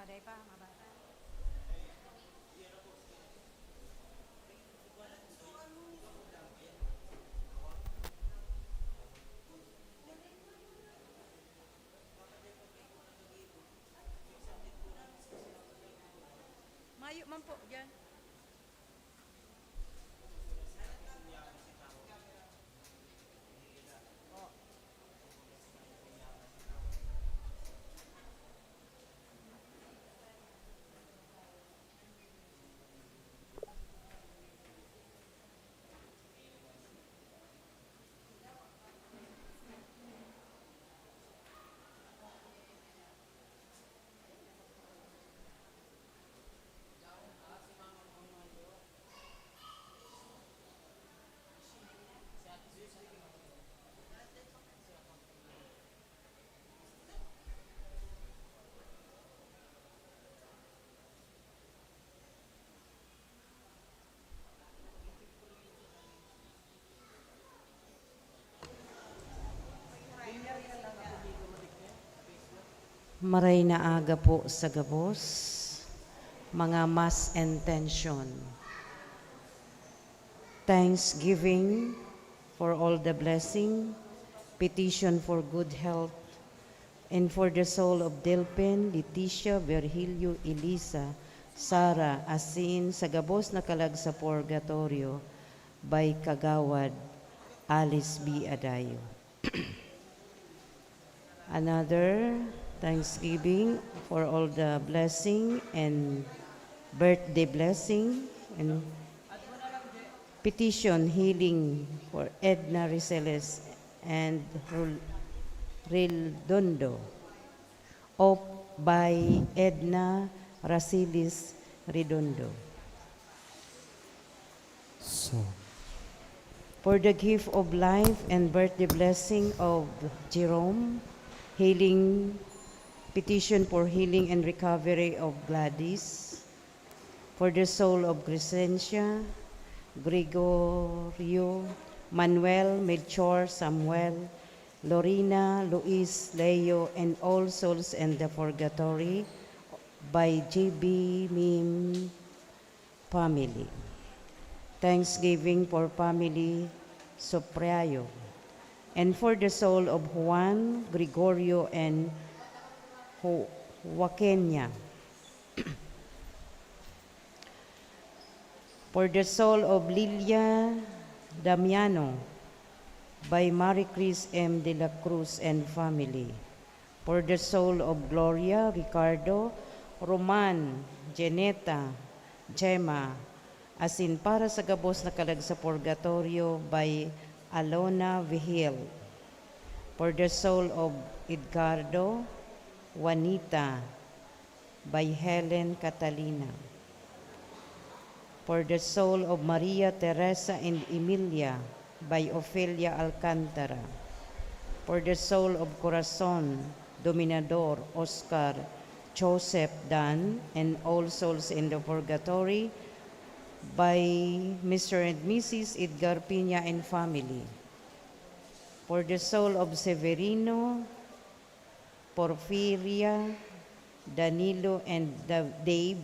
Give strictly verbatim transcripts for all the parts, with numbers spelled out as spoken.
Day pa, mabata. Mayo man po, diyan. Maray na aga po sa gabos, mga mass intention. Thanksgiving for all the blessing, petition for good health, and for the soul of Delphin, Leticia, Virgilio, Elisa, Sara, asin sa gabos na kalag sa purgatorio, by Kagawad Alice B. Adayo. Another thanksgiving for all the blessing and birthday blessing and petition healing for Edna Riseles and Rul-, Rildondo. Op by Edna Rasilis Redondo. So, for the gift of life and birthday blessing of Jerome, healing, petition for healing and recovery of Gladys, for the soul of Crescencia, Gregorio, Manuel, Melchor, Samuel, Lorena, Luis, Leo, and all souls in the purgatory by J B Mim family. Thanksgiving for family Sopriayo, and for the soul of Juan, Gregorio, and Ho-, Joaquina. For the soul of Lilia Damiano, by Marie Chris M. de la Cruz and family. For the soul of Gloria, Ricardo, Roman, Jeneta, Gemma, asin para sa gabos na kalag sa purgatorio, by Alona Vigil. For the soul of Edgardo, Juanita, by Helen Catalina. For the soul of Maria Teresa and Emilia, by Ofelia Alcantara. For the soul of Corazon, Dominador, Oscar, Joseph, Dan, and all souls in the purgatory, by Mister and Missus Edgar Piña and family. For the soul of Severino, Porfiria, Danilo, and Da-, Dave,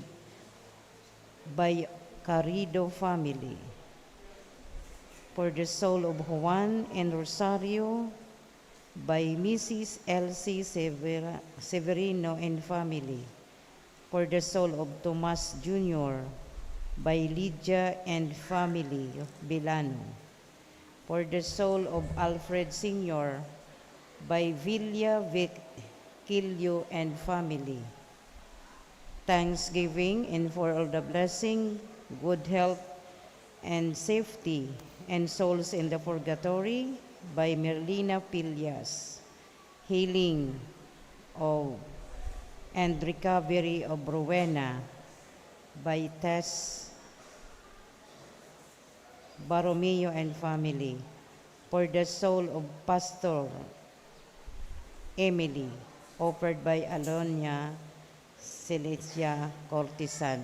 by Carrido family. For the soul of Juan and Rosario, by Missus Elsie Severa-, Severino and family. For the soul of Tomas Junior, by Lydia and family, Bilano. For the soul of Alfred Senior, by Villa Virgilio and family. Thanksgiving and for all the blessing, good health, and safety, and souls in the purgatory, by Merlina Pillas. Healing of and recovery of Rowena, by Tess Baromeo and family. For the soul of Pastor Emily, offered by Alonia Celicia Cortizan.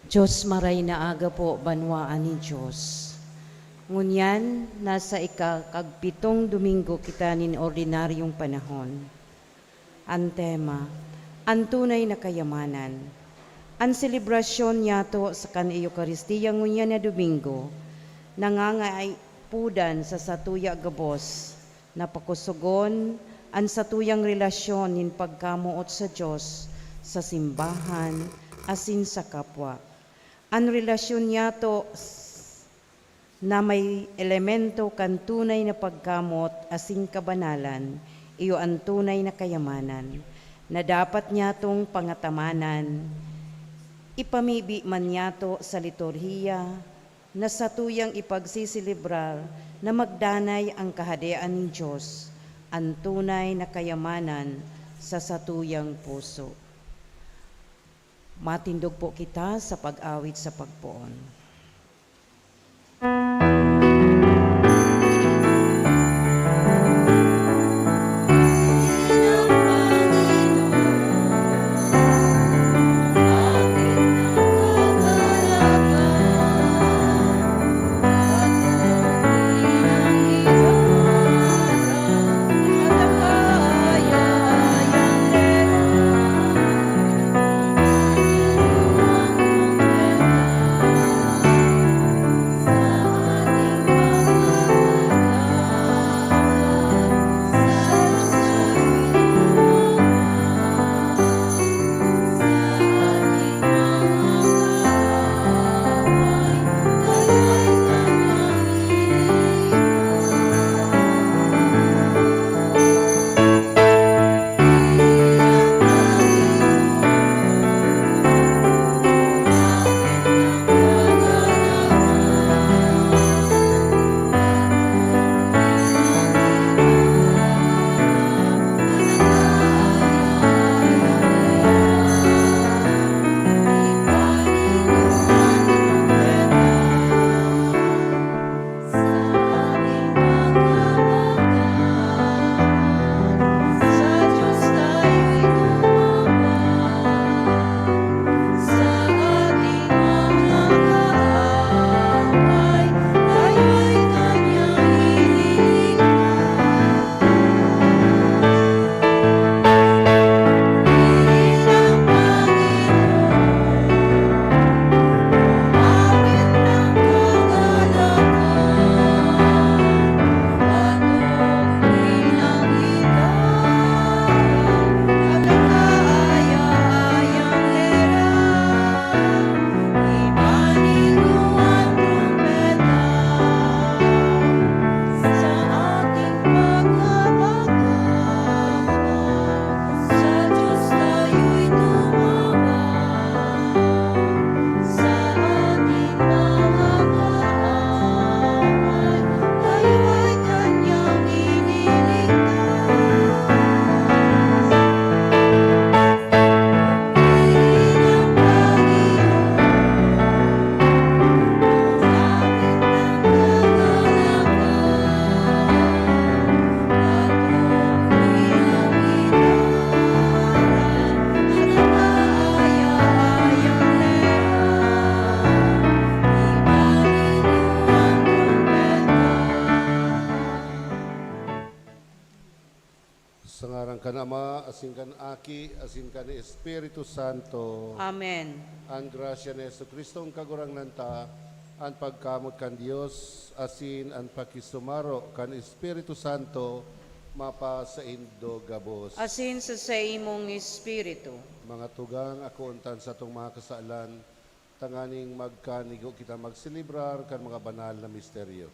Diyos maray na aga po, banwaan nin Diyos. Ngunyan, nasa ikakagpitong Domingo kita nin ordinaryong panahon. An tema, an tunay na kayamanan. An selebrasyon niyato sa kan Eukaristia ngunyan na Domingo, nangangaipudan sa satuya gabos na pakosogon an satuyang relasyon nin pagkamoot sa Dios, sa simbahan, asin sa kapwa. An relasyon niyato s-, na may elemento kan tunay na pagkamot asin kabanalan, iyo an tunay na kayamanan, na dapat niyatong pangatamanan, ipamibi man niyato sa liturhiya, na satuyang ipagseselebrar na magdanay an Kahadean nin Dios, an tunay na kayamanan sa satuyang puso. Matindog po kita sa pag-awit sa pagpoon. Sa ngaran kan Ama, asin kan Aki, asin kan Espiritu Santo. Amen. An grasya ni Jesu-Cristo, an Kagurangnan ta, an pagkamot kan Dios, asin an pakisumaro kan Espiritu Santo, mapasaindo gabos. Asin sa saimong espiritu. Mga tugang, akoon ta an satong mga kasalan, tanganing magkanigo kita magselebrar kan mga banal na misteryo.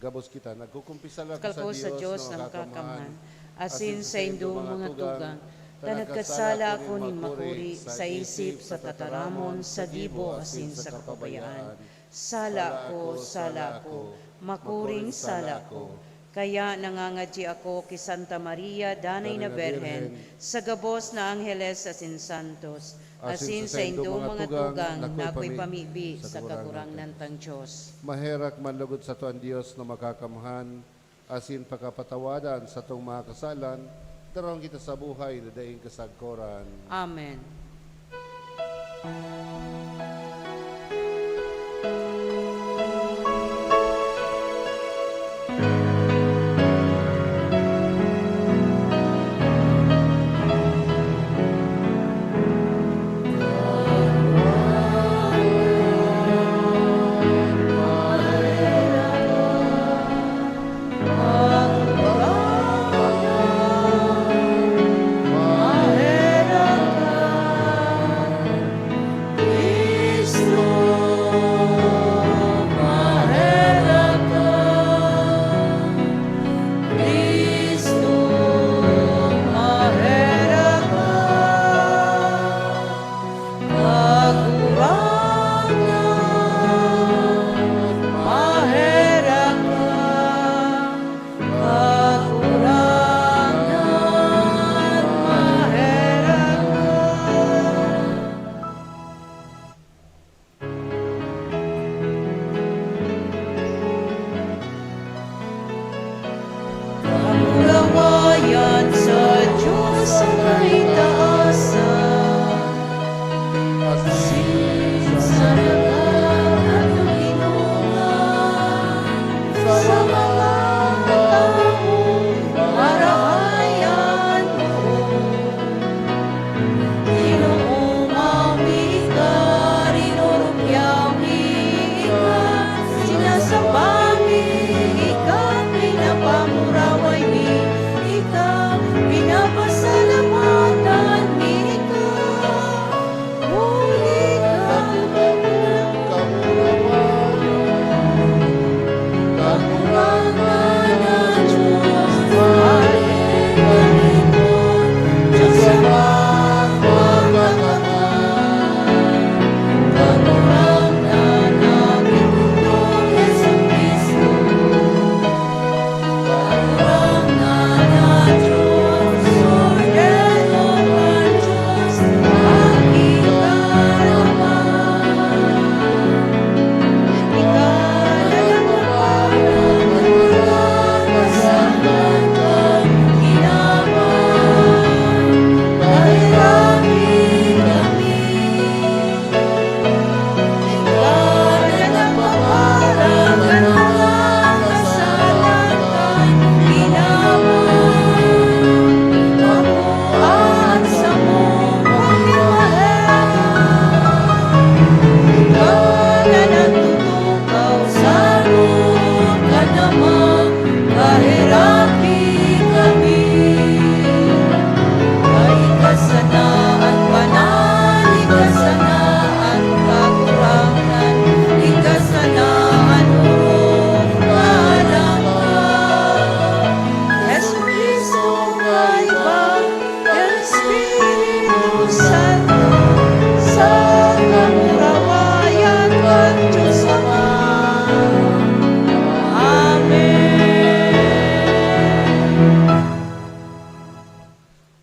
Gabos kita, nagkukumpisal ako Kalko sa sa Dios Dios na na makakamhan, makakamhan, asin asin sa sa indong indong mga mga tugang, tugang, ta ta nagkasala nagkasala ako ako nin nin makuri makuri sa sa isip, isip, sa sa tataramon, tataramon, sa sa gibo, gibo, asin asin sa sa kapabayaan. kapabayaan. Sala ko, sala ko, makuring sala ko. Kaya nangangadyi ako ki Santa Maria, Danay na Birhen, sa gabos na angheles asin santos, asin sa saindong mga tugang na akoy pamibi sa Kagurangnan tang Dios. Maherak manlugod sato an Dios na makakamhan, asin pakapatawadan satong mga kasalan, Tarawon kita sa buhay na daing kasagkoran. Amen.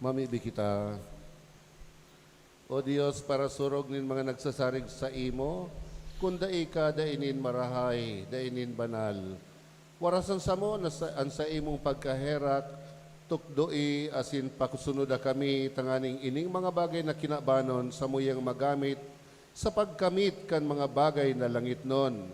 Mamibi kita. O Dios, parasurog nin mga nagsasarig saimo, kun dai ka, dai nin marahay, dai nin banal. Warasan samo na sa, an saimong pagkaherak, tukdoi asin pakusunoda kami tanganing ining mga bagay na kinabanon samuyang magamit sa pagkamit kan mga bagay na langitnon.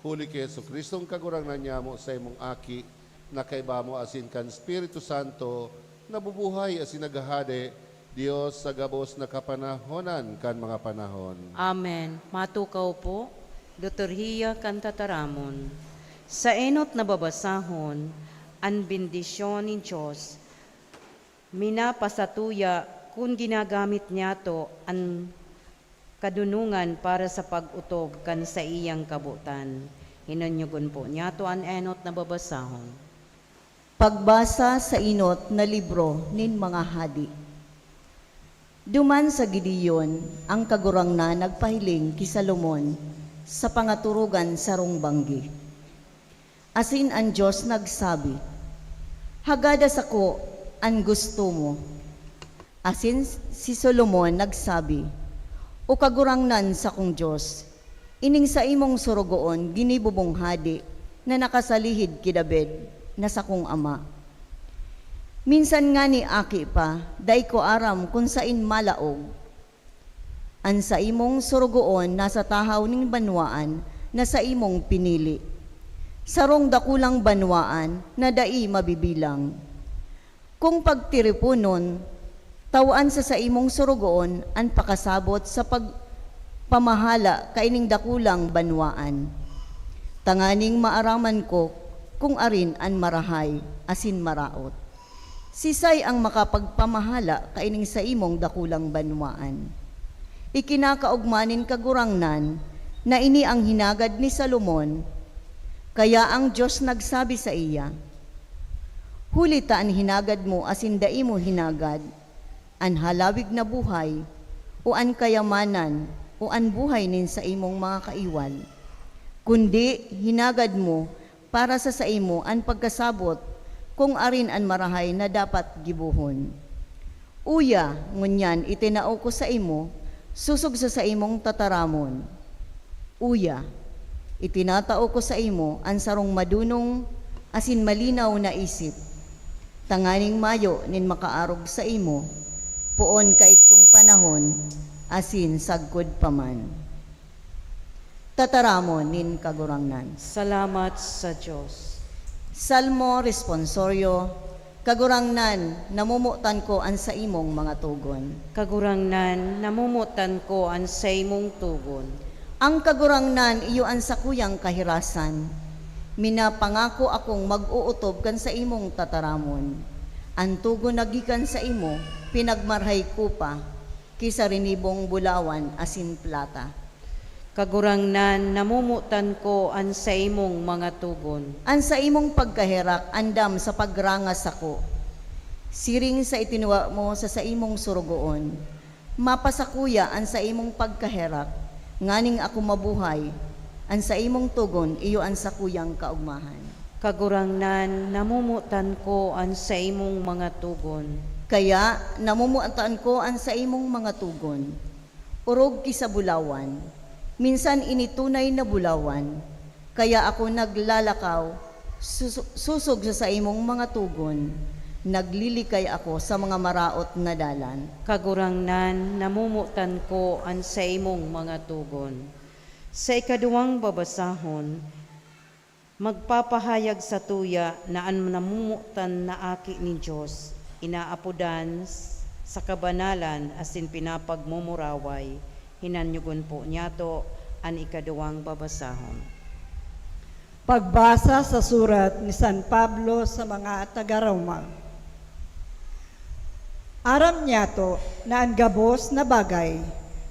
Huli ki Jesu-Cristong Kagurangnan nyamo, saimong Aki, na kaiba mo asin kan Espiritu Santo, nabubuhay asin naghahade, Dios sa gabos na kapanahonan kan mga panahon. Amen. Matukaw po, liturhiya kan tataramon. Sa enot na babasahon, an bendisyon nin Dios minapasatuya kun ginagamit niyato an kadunongan para sa pag-otob kan saiyang kabotan. Hinunyogon po niyato an enot na babasahon. Pagbasa sa enot na libro nin mga hade. Duman sa Gideon, an Kagurangnan nagpahiling ki Salomon sa pangaturugan sarong banggi. Asin an Dios nagsabi, "Hagada sako an gusto mo." Asin si Solomon nagsabi, "O Kagurangnan, sakong Dios, ining saimong sorogoon ginibo mong hade na nakasalihid ki David na sakong ama. Minsan ngani aki pa, dai ko aram kun saen malaog. An saimong sorogoon nasa tahaw nin banwaan na saimong pinili. Sarong dakulang banwaan na dai mabibilang. Kung pagtiriponon, tawan sa saimong sorogoon an pakasabot sa pagpamahala kaining dakulang banwaan, tanganing maaraman ko kung arin an marahay asin maraot. Sisay ang makapagpamahala kaining saimong dakulang banwaan? Ikinakaogma nin Kagurangnan na ini ang hinagad ni Salomon. Kaya ang Dios nagsabi saiya, "Huli ta an hinagad mo asin dai mo hinagad an halawig na buhay, o an kayamanan, o an buhay nin saimong mga kaiwal. Kundi hinagad mo para sa saimo an pagkasabot kung arin an marahay na dapat gibohon. Uya, ngunyan itinao ko saimo, sosog sa saimong tataramon. Uya, itinatao ko saimo an sarong madonong asin malinaw na isip, tanganing mayo nin makaarog saimo, poon kaidtong panahon asin sagkod pa man." Tataramon nin Kagurangnan. Salamat sa Dios. Salmo Responsorio. Kagurangnan, namomotan ko an saimong mga togon. Kagurangnan, namomotan ko an saimong togon. Ang Kagurangnan iyo an sakuyang kahirasan. Minapangako akong mag-ootob kan saimong tataramon. An togon na gikan saimo, pinagmarahay ko pa ki sa rinibong bulawan asin plata. Kagurangnan, namomotan ko an saimong mga togon. An saimong pagkaherak andam sa pagranga sako. Siring sa itinua mo sa saimong sorogoon, mapasakuya an saimong pagkaherak, nganing ako mabuhay. An saimong togon iyo an sakuyang kaogmahan. Kagurangnan, namomotan ko an saimong mga togon. Kaya, namomotan ko an saimong mga togon. Orog ki sa bulawan. Minsan ini tunay na bulawan. Kaya ako naglalakaw, susu-, susog sa saimong mga togon. Naglilikay ako sa mga maraot na dalan. Kagurangnan, namomotan ko an saimong mga togon. Sa ikaduwang babasahon, magpapahayag satuya na an namomotan na aki nin Dios, inaapodan s-, sa kabanalan asin pinapagmumuraway. Hinanyogon po niyato an ikaduwang babasahon. Pagbasa sa surat ni San Pablo sa mga taga-Roma. Aram niyato na an gabos na bagay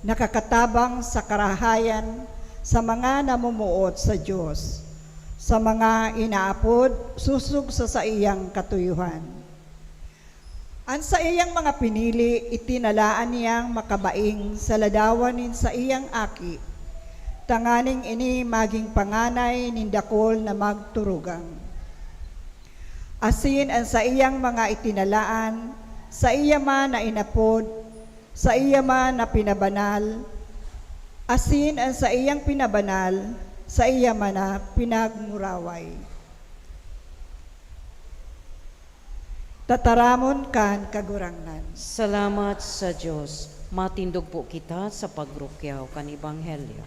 nakakatabang sa karahayan sa mga namomoot sa Dios, sa mga inaapod sosog sa saiyang katuyohan. An saiyang mga pinili, itinalaan niyang makabaing sa ladawan nin saiyang Aki, tanganing ini magin panganay nin dakul na magturugang. Asin an saiyang mga itinalaan, saiya man na inapod, saiya man na pinabanal, asin an saiyang pinabanal, saiya man na pinagmuraway. Tataramon kan Kagurangnan. Salamat sa Dios. Matindog po kita sa pagrukyaw kan Ebanghelyo.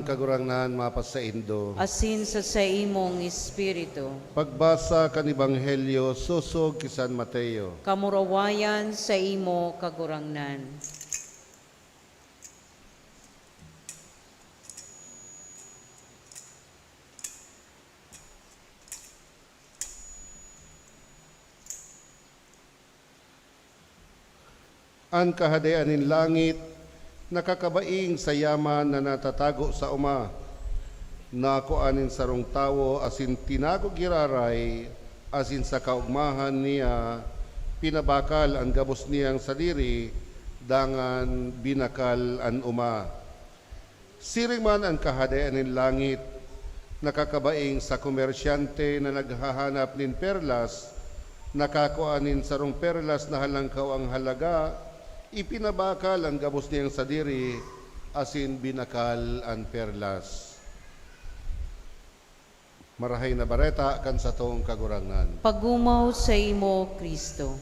Kagurangnan mapasaindo. Asin sa saimong espiritu. Pagbasa kan Ebanghelyo sosog ki San Mateo. Kamurawayan saimo, Kagurangnan. An Kahadean nin langit nakakabaing sa yaman na natatago sa oma. Nakua nin sarong tawo asin tinago giraray, asin sa kaogmahan niya pinabakal an gabos niyang sadiri, dangan binakal an oma. Siring man an Kahadean nin langit, nakakabaing sa komersyante na naghahanap nin perlas, nakakua nin sarong perlas na halangkaw ang halaga, ipinabakal an gabos niyang sadiri, asin binakal an perlas. Marahay na Bareta kan satong Kagurangnan. Pagumaw saimo, Cristo.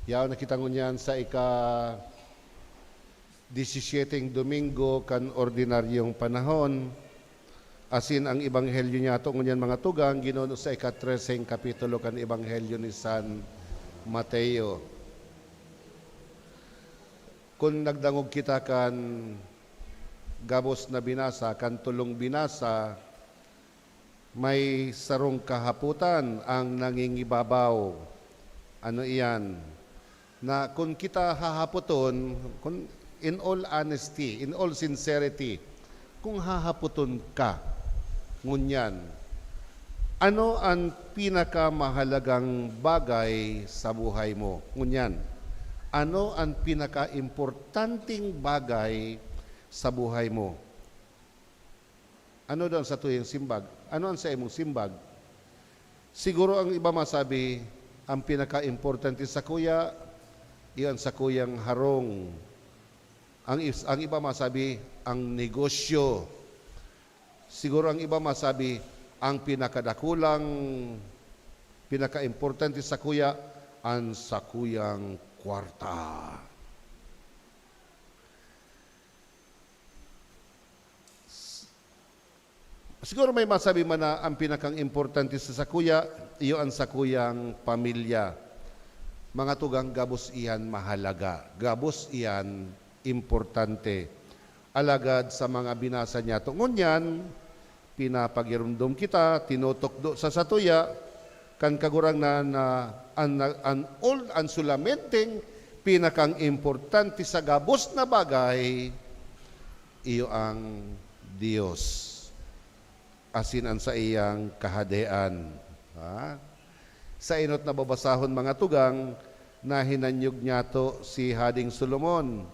Yaon na kita ngunyan sa ika-disisyeteng Domingo kan ordinaryong panahon. Asin ang ebanghelyo niyato ngunyan, mga tugang, ginuno sa ika-treseng kapitulo kan Ebanghelyo ni San Mateo. Kun nagdangog kita kan gabos na binasa, kan tolong binasa, may sarong kahapotan ang nangingibabaw. Ano iyan? Na kun kita hahapoton, kun, in all honesty, in all sincerity, kung hahapoton ka ngunyan, ano an pinakamahalagang bagay sa buhay mo ngunyan? Ano an pinakaimportanteng bagay sa buhay mo? Ano daw ang satuyang simbag? Ano an saimong simbag? Siguro ang iba masabi, "Ang pinakaimportante sakuya, iyo an sakuyang harong." Ang is-, ang iba masabi, "Ang negosyo." Siguro ang iba masabi, "Ang pinakadakulang, pinakaimportante sakuya, an sakuyang kwarta." Siguro may masabi man na ang pinakang importante sa sakuya, iyo an sakuyang pamilya. Mga tugang, gabos iyan mahalaga, gabos iyan importante. Alagad sa mga binasa niyato ngunyan, pinapagiromdom kita, tinutukdo sa satuya, kan Kagurangnan na an, an, ul-, an solamenteng pinakang importante sa gabos na bagay, iyo ang Dios, asin an saiyang Kahadean. Ha? Sa enot na babasahon, mga tugang, nahinanyog niyato si Hading Solomon.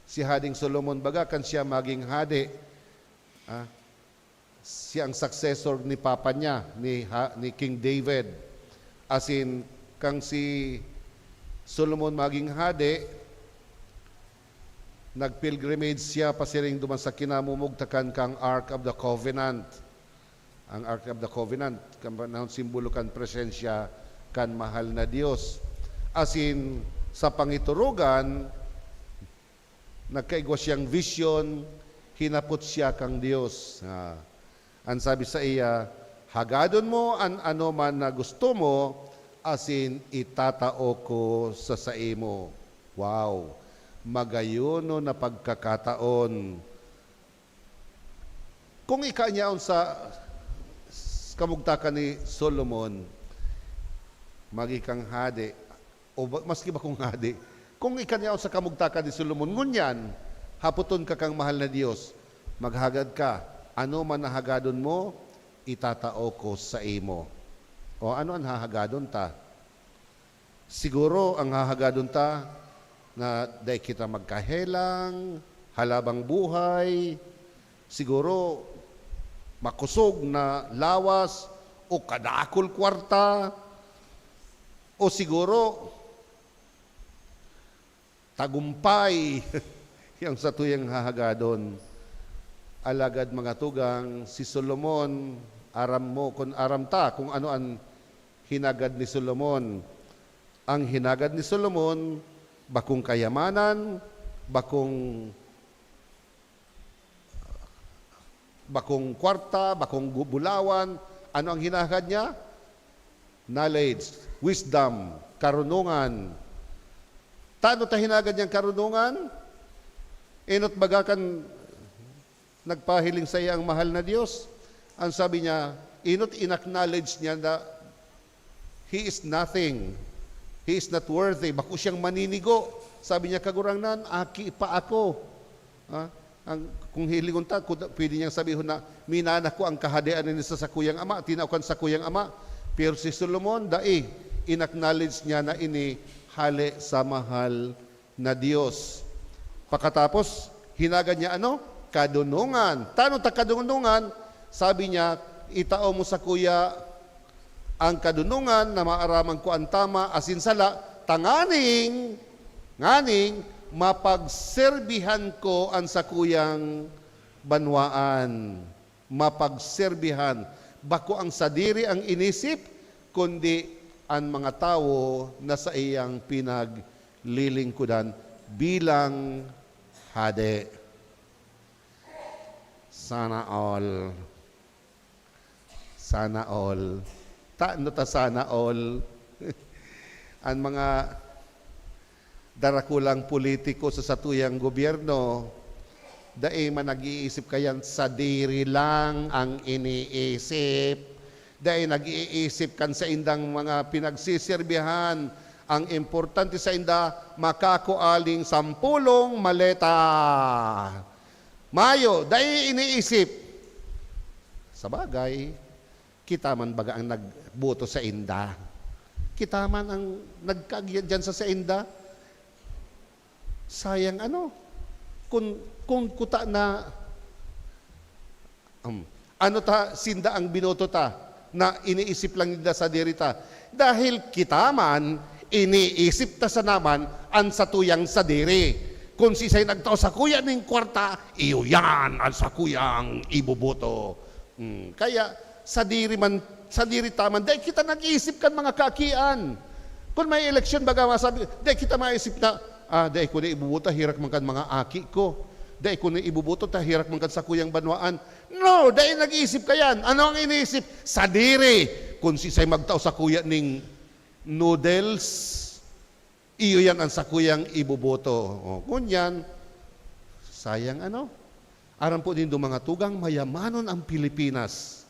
Si Hading Solomon, baga kan siya maging hade, ha? Siya ang successor ni papa niya, ni ha-, ni King David. Asin, kan si Solomon maging hade, nag-pilgrimage siya pasiring duman sa kinamumugtakan kan Ark of the Covenant. Ang Ark of the Covenant, kan panahon, simbolo kan presensya kan mahal na Dios. Asin, sa pangiturugan, nagkaigwa siyang vision, hinapot siya kan Dios. Ah, an sabi saiya, "Hagadon mo an anoman na gusto mo, asin itatao ko sa saimo." Wow! Magayonon na pagkakataon. Kung ika an yaon sa, sa kamugtakan ni Solomon, magin kang hade, o ba, maski bakong hade, kung ika an yaon sa kamugtakan ni Solomon, ngunyan, hapoton ka kan mahal na Dios, maghagad ka, "Anoman na hagadon mo, itatao ko saimo." O ano an hahagadon ta? Siguro ang hahagadon ta na dai kita magkahelang, halabang buhay, siguro makosog na lawas o kadakul kwarta, o siguro tagumpay, yang satuyang hahagadon. Alagad, mga tugang, si Solomon, aram mo, kun aram ta kun ano an hinagad ni Solomon. Ang hinagad ni Solomon, bakong kayamanan, bakong, bakong kwarta, bakong gu-, bulawan. Ano ang hinahagad niya? Knowledge, wisdom, karunungan. Tano ta hinagad niyang karunungan? Enot baga kan nagpahiling saiya ang mahal na Dios? Ang sabi niya, enot in-acknowledge niya na he is nothing. He is not worthy. Bako siyang maninigo. Sabi niya, "Kagurangnan, aki pa ako." Ha? Ang, kung hilingon ta, kuda-, pwede niyang sabihon na, "Minana ko ang kahadean ini sa sakuyang ama, tinao kan sakuyang ama." Pero si Solomon, dai. In-acknowledge niya na ini hale sa mahal na Dios. Pakatapos, hinagad niya ano? Kadunongan. Tano ta kadunongan? Sabi niya, "Itao mo sakuya ang kadunongan na maaraman ko an tama asin sala, tanganing, nganing mapagserbihan ko an sakuyang banwaan." Mapagserbihan. Bako ang sadiri ang inisip, kundi an mga tawo na saiyang pinaglilingkodan bilang hade. Sana all. Sana all. Tano ta sana all. An mga darakulang politiko sa satuyang gobyerno, dai man nag-iisip kayan, sadiri lang ang iniisip. Dai nag-iisip kan saindang mga pinagsiserbihan. Ang importante sainda, makakua ning sampulong maleta. Mayo, dai iniisip. Sabagay, kita man baga ang nagboto sainda. Kita man ang nagkaagya diyan sa sainda. Sayang ano, kun, kun kuta na, um, ano ta, sinda ang binoto ta, na iniisip lang ninda sadiri ta. Dahil kita man, iniisip ta sana man an satuyang sadiri. Kun siisay nagtao sakuya ning kwarta, iyo yan an sakuyang iboboto. Hmm, kaya sadiri man, sadiri ta man, dai kita nag-iisip kan mga kaakian. Kun may eleksyon, baga masabi, dai kita maisip na, "Ah, dai ko na iboboto, herak man kan mga aki ko. Dai ko na iboboto ta herak man kan sakuyang banwaan." No, dai nag-iisip kayan. Ano ang iniisip? Sadiri. Kun siisay magtao sakuya ning noodles, iyo yan an sakuyang iboboto. O, ngunyan, sayang ano? Aram po nindo, mga tugang, mayamanon ang Pilipinas.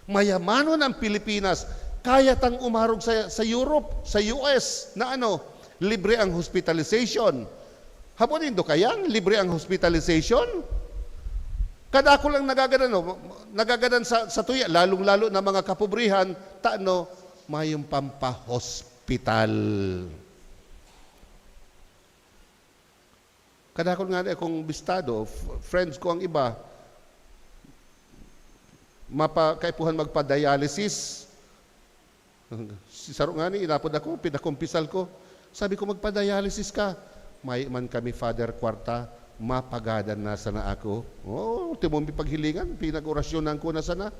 Mayamanon ang Pilipinas. Kaya tang umarog sa, sa Europe, sa U S, na ano, libre ang hospitalization. Hapon nindo kayan, libre ang hospitalization? Kadakul ang nagagadan, no? Nagagadan sa, sa tuya, lalong-lalo na mga kapobrihan, ta, no, mayong pampahospital. Kadakul nga akong bistado, f-, friends ko ang iba, mapa-, kaipuhan magpa-dialysis. Si saro ngani, inapod ako, pinakumpisal ko. Sabi ko, "Magpa-dialysis ka." "May man kami, Father, kwarta, mapagadan na sana ako." Oh, ultimo mi paghilingan, pinag-orasyonan ko na sana.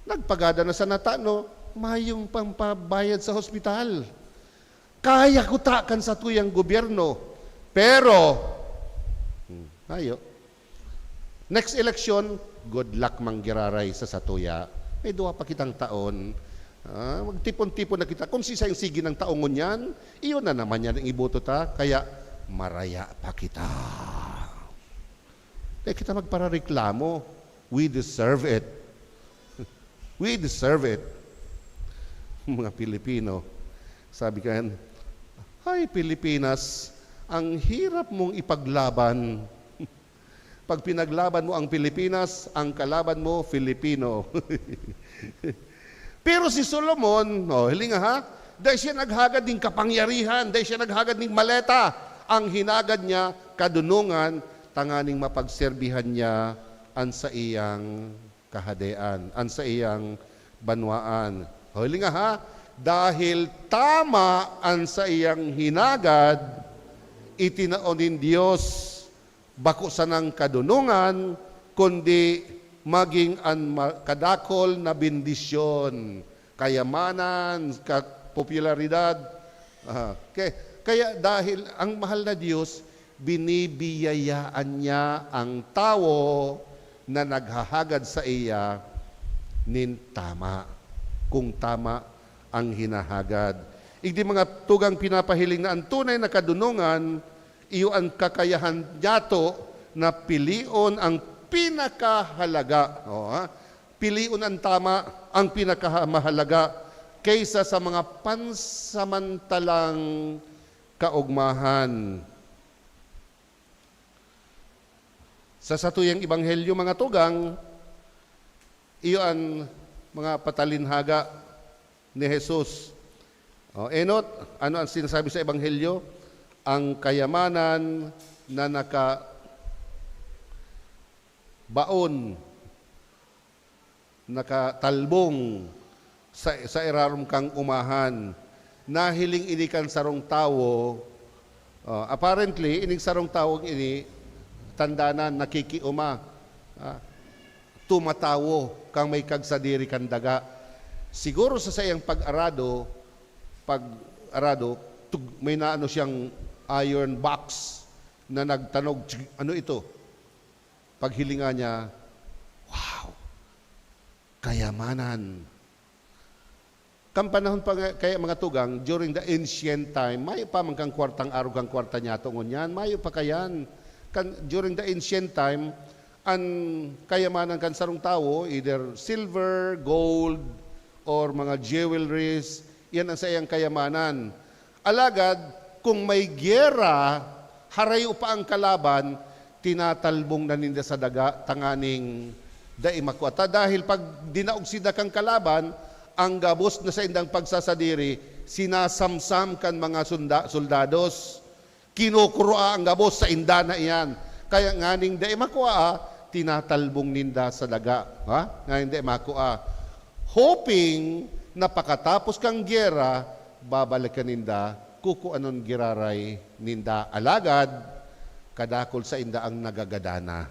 Nagpagadan na sana ta, no? Mayong pampabayad sa hospital. Kaya kuta kan satuyang gobyerno. Pero, hmm, ayo. Next election, good luck man giraray sa satuya. May duwa pa kitang taon. Ah, magtipon-tipon na kita. Kung sisay ang sige ng taon ngunyan, iyon na naman yan ang iboto ta. Kaya, maraya pa kita. Dai kita magparareklamo. We deserve it. We deserve it. Mga Pilipino, sabi ko yan, "Hay, Pilipinas, ang hirap mong ipaglaban." Pag pinaglaban mo ang Pilipinas, ang kalaban mo, Filipino. Pero si Solomon, oh, hilinga ha, dai siya naghagad nin kapangyarihan, dai siya naghagad nin maleta. Ang hinagad niya, kadunongan, tanganing mapagserbihan niya an saiyang kahadean, an saiyang banwaan. Hilinga ha, dahil tama an saiyang hinagad, itinao nin Dios bako sanang kadunongan, kundi maging an ma-, kadakul na bendisyon, kayamanan, ka-, popularidad, Ah, kay-, kaya dahil ang mahal na Diyos, binibiyayaan niya ang tawo na naghahagad sa iya nin tama, kung tama ang hinahagad. Igdi mga tugang pinapahiling na ang tunay na kadunongan, iyo an kakayahan niyato na pilion ang pinakahalaga. O, ha? Pilion an tama, ang pinakamahalaga, kaysa sa mga pansamantalang kaugmahan. Sa satuyang ebanghelyo, mga tugang, iyo an mga patalinhaga ni Jesus. O, enot, ano ang sinasabi sa ebanghelyo? Ang kayamanan na naka-, baon, nakatalbong sa, sa irarom kang umahan. Nahiling ini kan sarong tawo. Ah, apparently, ining sarong tawong ini, tandanan, nakikioma. Ah, tumatawo kan may kagsadiri kan daga. Siguro sa saiyang pag-arado, pag-arado, tug-, may naano siyang iron box na nagtanog, tsk, "Ano ito?" Paghilinga niya, "Wow! Kayamanan!" Kan panahon pa nga, kaya mga tugang, during the ancient time, mayo pa man kan kwartang arog kan kwarta niyato ngunyan, mayo pa kayan. Kan, during the ancient time, an kayamanan kan sarong tawo, either silver, gold, or mga jewelries, yan ang saiyang kayamanan. Alagad, kung may gyera, harayo pa ang kalaban, tinatalbong na ninda sa daga tanganing dai makua. Ta dahil pag dinaog sinda kan kalaban, ang gabos na saindang pagsasadiri, sinasamsam kan mga sunda-, soldados. Kinukurua ang gabos sainda na iyan. Kaya nganing dai makua, tinatalbong ninda sa daga. Ha? Nganing dai makua. Hoping na pakatapos kan gyera, babalikan ninda, kukuanon giraray ninda. Alagad, kadakul sainda ang nagagadana.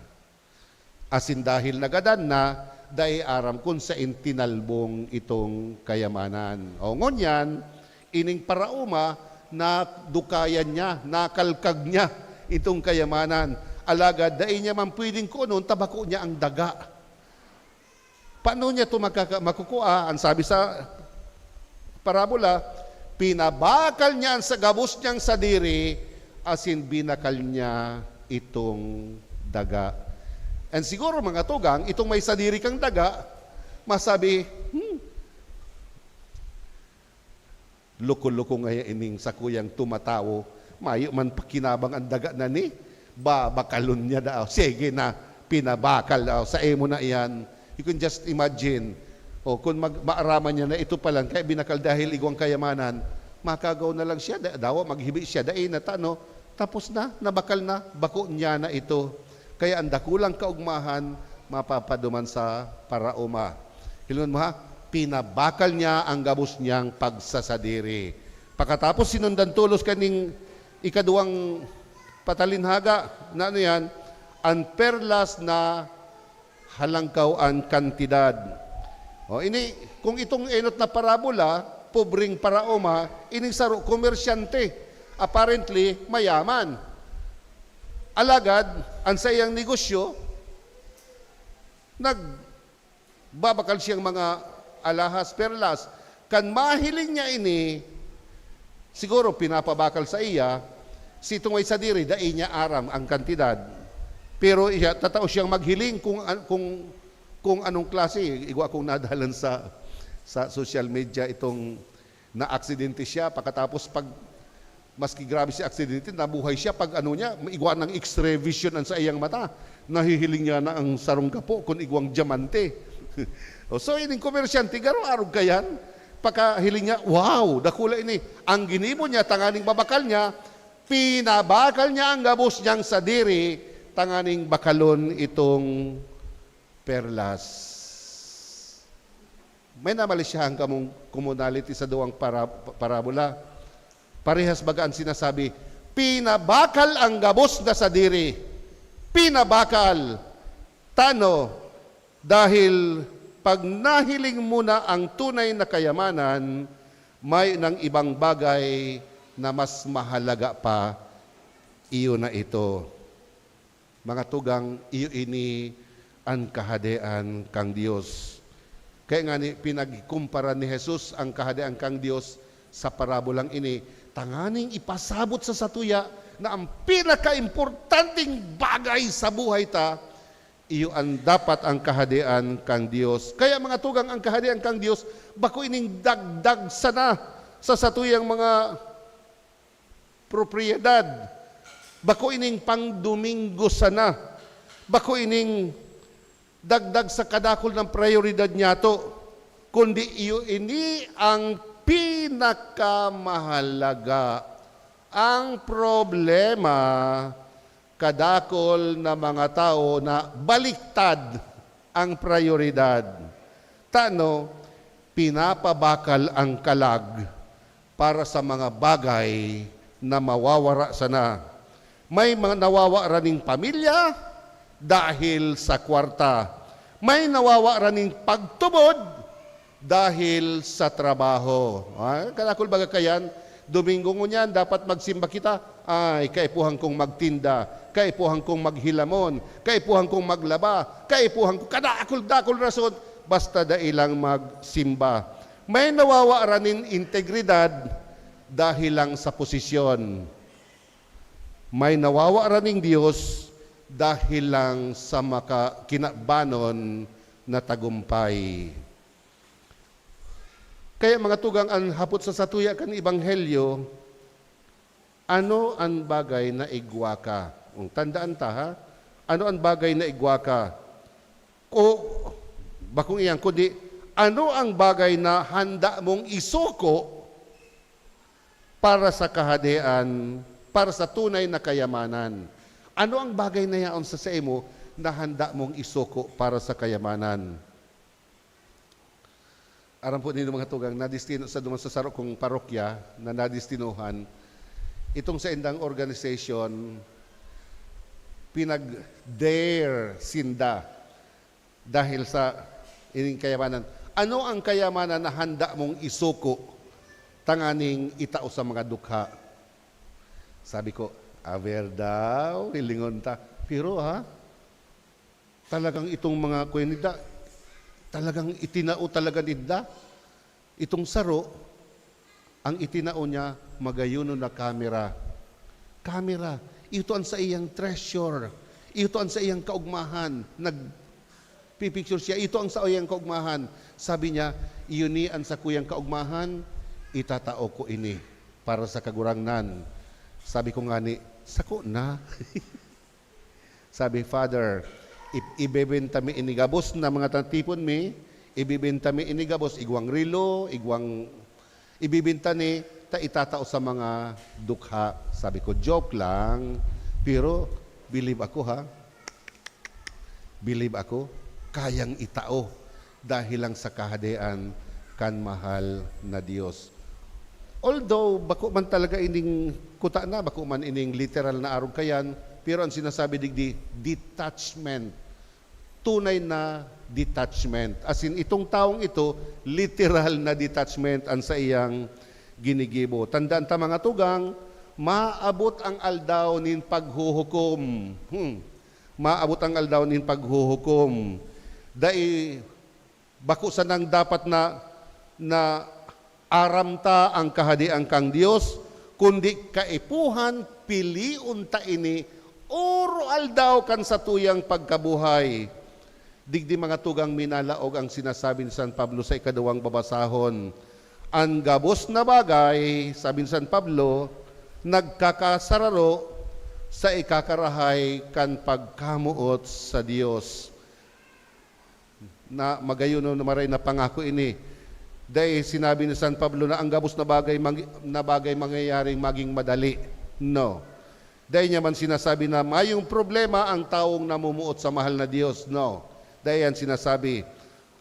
Asin dahil nagadan na, dai aram kun sain tinalbong itong kayamanan. O ngunyan, ining paraoma, nadukayan niya, nakalkag niya itong kayamanan. Alagad dai niya man pwedeng kuonon ta bako niya ang daga. Paano niya ito magkaka-, makukua? Ang sabi sa parabola, "Pinabakal niya an sa gabos niyang sadiri, asin binakal niya itong daga." And siguro, mga tugang, itong may sadiri kang daga, masabi, "Hmm, loko-loko ngaya ining sakuyang tumatawo, mayo man pakinabang an daga na ni, babakalon niya daw. Sige na, pinabakal daw, saimo na iyan." You can just imagine. O, kun mag-, maaraman niya na ito palan, kaya binakal dahil igwang kayamanan, makagaw na lang siya, da-, dawa maghibi siya, dai na ta, no? Tapos na, nabakal na, bako niya na ito. Kaya ang dakulang kaugmahan mapapaduman sa paraoma. Hilingon mo, ha? Pinabakal niya ang gabos niyang pagsasadiri. Pakatapos, sinundan tolos kaning ikaduwang patalinhaga, na ano yan? An perlas na halangkaw an kantidad. O, ini, kung itong enot na parabola, pobreng paraoma, ining saro, komersyante. Apparently, mayaman. Alagad, an saiyang negosyo, nagbabakal siyang mga alahas, perlas. Kan mahiling niya ini, siguro pinapabakal sa iya, si tungay sadiri, dai niya aram ang kantidad. Pero iya, tatao siyang maghiling kung an-, kung, kung anong klase. Igwa kong nadalan sa, sa social media itong naaksidente siya, pakatapos pag, maski grabe si aksidente, nabuhay siya. Pag ano niya, igwa ng X-ray vision ang saiyang mata. Nahihiling niya na ang sarong gapo kun igwang dyamante. O, so, ining komersyante, garo arog kayan. Pagkahiling niya, "Wow, dakula ini." Ang ginibo niya, tanganing mabakal niya, pinabakal niya ang gabos niyang sadiri, tanganing bakalon itong perlas. May namalisyahan kamong commonality sa duwang para-, parabola. Parehas baga an sinasabi, "Pinabakal ang gabos na sadiri." Pinabakal. Tano, dahil pag nahiling mo na ang tunay na kayamanan, may nang ibang bagay na mas mahalaga pa, iyo na ito. Mga tugang, iyo ini an Kahadean kan Dios. Kaya ngani, pinagkumpara ni Jesus ang Kahadean kan Dios sa parabolang ini, tanganing ipasabot sa satuya na ang pinakaimportanteng bagay sa buhay ta, iyo an dapat ang Kahadean kan Dios. Kaya, mga tugang, ang Kahadean kan Dios, bako ining dagdag sana sa satuyang mga propiedad. Bako ining pang-Domingo sana. Bako ining dagdag sa kadakul na prayoridad niyato, kundi iyo ini ang pinakamahalaga. Ang problema, kadakul na mga tawo na baliktad ang prayoridad. Tano, pinapabakal ang kalag para sa mga bagay na mawawara sana. May mga nawawara ning pamilya dahil sa kwarta. May nawawara ning pagtubod dahil sa trabaho. Ah, kadakul baga kayan, Domingo ngunyan, dapat magsimba kita. Ay, kaipuhan kong magtinda, kaipuhan kong maghilamon, kaipuhan kong maglaba, kaipuhan ko kadakul-dakul rason, basta dai lang magsimba. May nawawara nin integridad dahil lang sa posisyon. May nawawara ning Dios dahil lang sa maka-, kinabanon na tagumpay. Kaya, mga tugang, an hapot sa satuya kan Ebanghelyo, ano an bagay na igwa ka? Kung tandaan ta, ha? Ano an bagay na igwa ka? O, bakong iyan, kundi, ano ang bagay na handa mong isuko para sa Kahadean, para sa tunay na kayamanan? Ano ang bagay na yaon sa saimo na handa mong isuko para sa kayamanan? Aram po ninyo, mga tugang, nadestino sa duman sa saro kong parokya na nadestinohan, itong saindang organization, pinag-dare sinda dahil sa ining kayamanan. Ano ang kayamanan na handa mong isuko tanganing itao sa mga dukha? Sabi ko, "Aber daw, hilingon ta." Pero, ha? Talagang itong mga kuya ninda, talagang itinao talaga ninda. Itong saro, ang itinao niya, magayonon na kamera. Kamera, ito ang saiyang treasure. Ito ang saiyang kaugmahan. Nagpipicture siya, ito ang saiyang kaugmahan. Sabi niya, "Iyo ni an sakuyang kaugmahan, itatao ko ini para sa Kagurangnan." Sabi ko ngani, "Sako na." Sabi, "Father, ib-, ibebenta mi ini gabos na mga natipon mi, ibebenta mi ini gabos, igwang relo, igwang, ibebenta ni, ta itatao sa mga dukha." Sabi ko, "Joke lang, pero believe ako, ha. Believe ako, kayang itao." dahil lang sa Kahadean kan mahal na Dios. Although bako man talaga ining kuta na, bako man ining literal na arog kayan, pero ang sinasabi digdi, detachment. Tunay na detachment. As in, itong taong ito, literal na detachment ang saiyang ginigibo. Tandaan ta, mga tugang, maabot ang aldaw nin paghuhukom. Hmm. Maabot ang aldaw nin paghuhukom. Dai, bako sanang dapat na, na aram ta ang Kahadean kan Dios, kundi kaipuhan, pilion ta ini oro-aldaw kan satuyang pagkabuhay. Digdi, mga tugang, minalaog ang sinasabi ni San Pablo sa ikaduwang babasahon. An gabos na bagay, sabi ni San Pablo, nagkakasararo sa ikakarahay kan pagkamoot sa Dios. Na magayon na maray na pangako ini. Dai sinabi ni San Pablo na ang gabos na bagay mang-, na bagay mangyayaring maging madali. No. Dai niya man sinasabi na mayong problema ang tawong namumuot sa mahal na Dios. No. Dai yan sinasabi.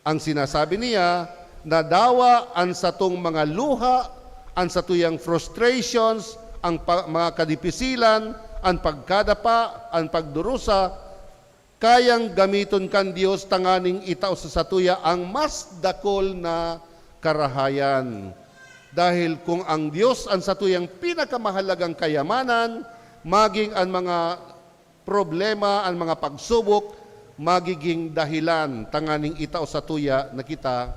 Ang sinasabi niya, nadawa an satong mga luha, an satuyang frustrations, ang pa-, mga kadipisilan, an pagkadapa, an pagdurusa, kayang gamiton kan Dios tanganing itao sa satuya ang mas dakul na karahayan. Dahil kung ang Diyos an satuyang pinakamahalagang kayamanan, maging an mga problema, an mga pagsubok, magiging dahilan tanganing itao satuya na kita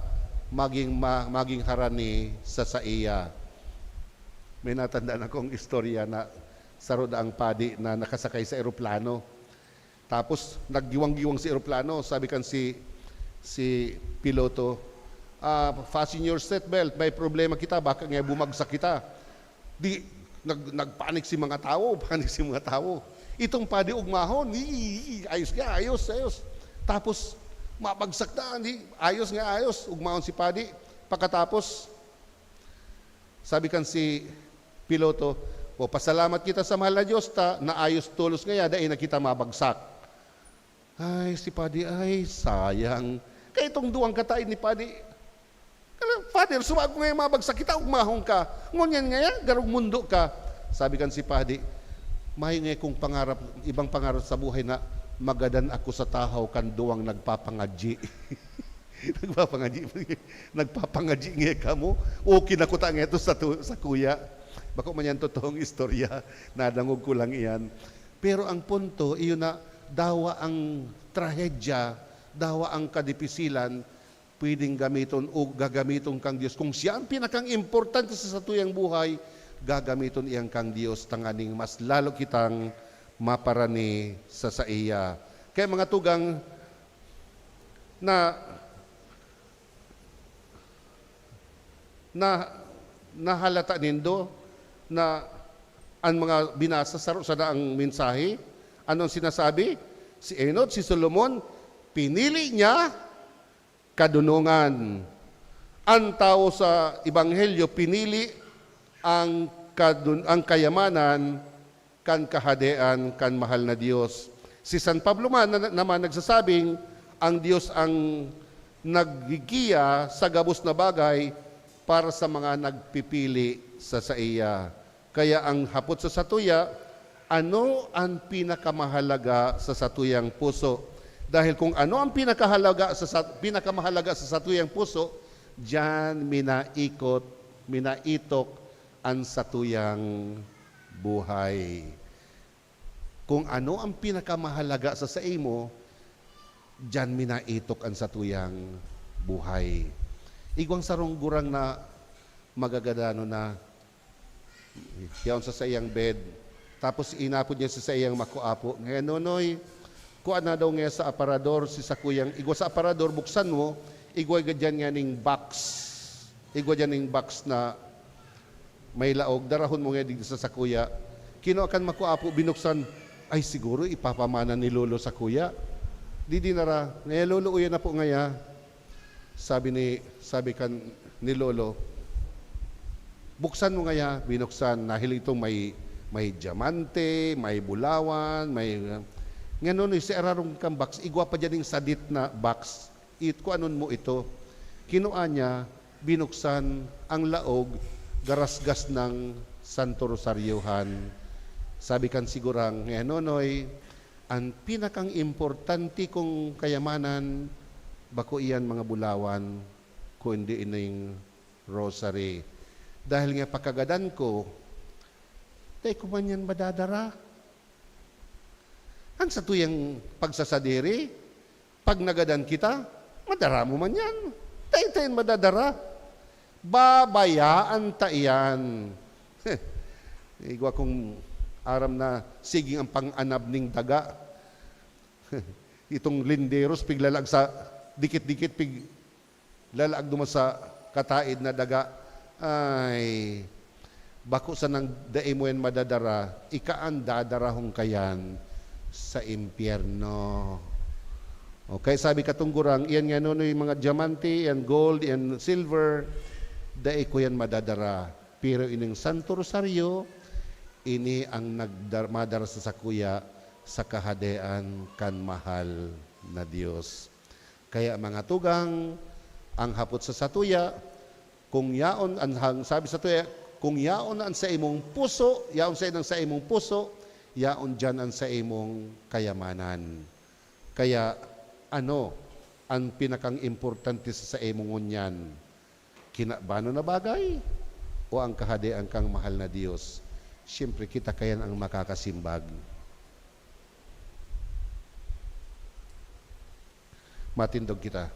maging ma-, maging harani sa saiya. May natandaan akong istorya na saro daang padi na nakasakay sa eroplano. Tapos, naggiwang-giwang si eroplano. Sabi kan si, si piloto, "Ah, fasten your seat belt. May problema kita. Baka nga bumagsak kita." Di, nag-, nagpanik si mga tawo, panik si mga tawo. Itong padi ugmahon, "Ii, ii, ayos ka, ayos, ayos." Tapos, mabagsak na, di, ayos nga, ayos. Ugmahon si padi. Pagkatapos, sabi kan si piloto, "O, pasalamat kita sa mahal na Diyos ta naayos tolos ngaya, dai na kita mabagsak." Ay, si padi, ay, sayang. Kaya itong duwang kataid ni padi, "Kala, Father, sumago ngaya mabagsak kita, ugmahon ka. Ngunyan ngaya, garog mundo ka." Sabi kan si padi, "Mayo ngaya kong pangarap, ibang pangarap sa buhay na magadan ako sa tahaw kan duwang nagpapangadyi." Nagpapangadyi, nagpapangadyi ngaya kamo? Okay na kuta ngaya to sa tu-, sakuya. Bako man yan totoong istorya, nadangog ko lang iyan. Pero ang punto, iyo na, dawa ang trahedya, dawa ang kadipisilan, pwedeng gamiton o gagamiton kang Dios. Kung siya ang pinakang importante sa satuyang buhay, gagamiton iyan kang Dios tanganing mas lalo kitang maparani sa saiya. Kaya mga tugang, na, na, nahalata nindo na an mga binasa saro sana ang mensahe? Ano ang sinasabi? Si Enod, si Solomon, pinili niya kadunongan. An tawo sa Ebanghelyo, pinili ang kadun-, ang kayamanan kan Kahadean kan mahal na Dios. Si San Pablo man na, naman nagsasabing, "Ang Dios ang naggigiya sa gabos na bagay para sa mga nagpipili sa saiya." Kaya ang hapot sa satuya, ano an pinakamahalaga sa satuyang puso? Dahil kung ano ang pinakahalaga sa sat-, pinakamahalaga sa satuyang puso, diyan minaikot, minaitok an satuyang buhay. Kung ano ang pinakamahalaga sa saimo, diyan minaitok an satuyang buhay. Igwang sarong gurang na magagadanon na, yaon sa saiyang bed, tapos inapod niya sa saiyang makuapo, "Ngaya, Nonoy, kua na daw ngaya sa aparador si sakuyang, igwa sa aparador, buksan mo, igwa diyan nganing box." Igwa diyan ning box na may laog, darahon mo ngaya digdi sa sakuya. Kinua kan makuapo, binuksan. "Ay, siguro ipapamana ni Lolo sakuya." Di dinara. "Ngaya, Lolo, uya na po ngaya." Sabi ni, sabi kan ni Lolo, "Buksan mo ngaya." Binuksan. Nahiling itong may, may diamante, may bulawan, may, ngaya, Nonoy, sa irarom kan box, igwa pa diyan ning sadit na box. It-, kuanon mo ito. Kinua niya, binuksan ang laog, garasgas ng Santo Rosaryohan. Sabi kan si gurang, "Ngaya, Nonoy, an pinakang importante kong kayamanan, bako iyan mga bulawan, kundi ining rosary. Dahil nga pakagadan ko, dai ko man yan madadara." Ang satuyang pagsasadiri, pag nagadan kita, madara mo man yan. Dai ta yan madadara. Babayaan ta iyan. Igwa kong aram na siging ang pang-anab ning daga. Itong linderos, piglalag sa dikit-dikit, pig-, lalaag duman sa kataid na daga. Ay, bako sanang dai mo yan madadara, ika an dadarahon ka yan sa impyerno. Okay, sabi katong gurang, "Iyan nga, Nonoy, mga diamante, iyan gold, iyan silver, dai ko yan madadara. Pero ining Santo Rosaryo, ini ang nagdar-, madara sa sakuya sa Kahadean kan mahal na Dios." Kaya, mga tugang, ang hapot sa satuya, kung yaon an hang-, sabi sa satuya, kung yaon an saimong puso, yaon sa inang saimong puso, yaon diyan an saimong kayamanan. Kaya, ano an pinakang importante sa saimo ngunyan? Kinabanon na bagay? o ang Kahadean kang mahal na Dios, siyempre, kita kayan ang makakasimbag. Matindog kita.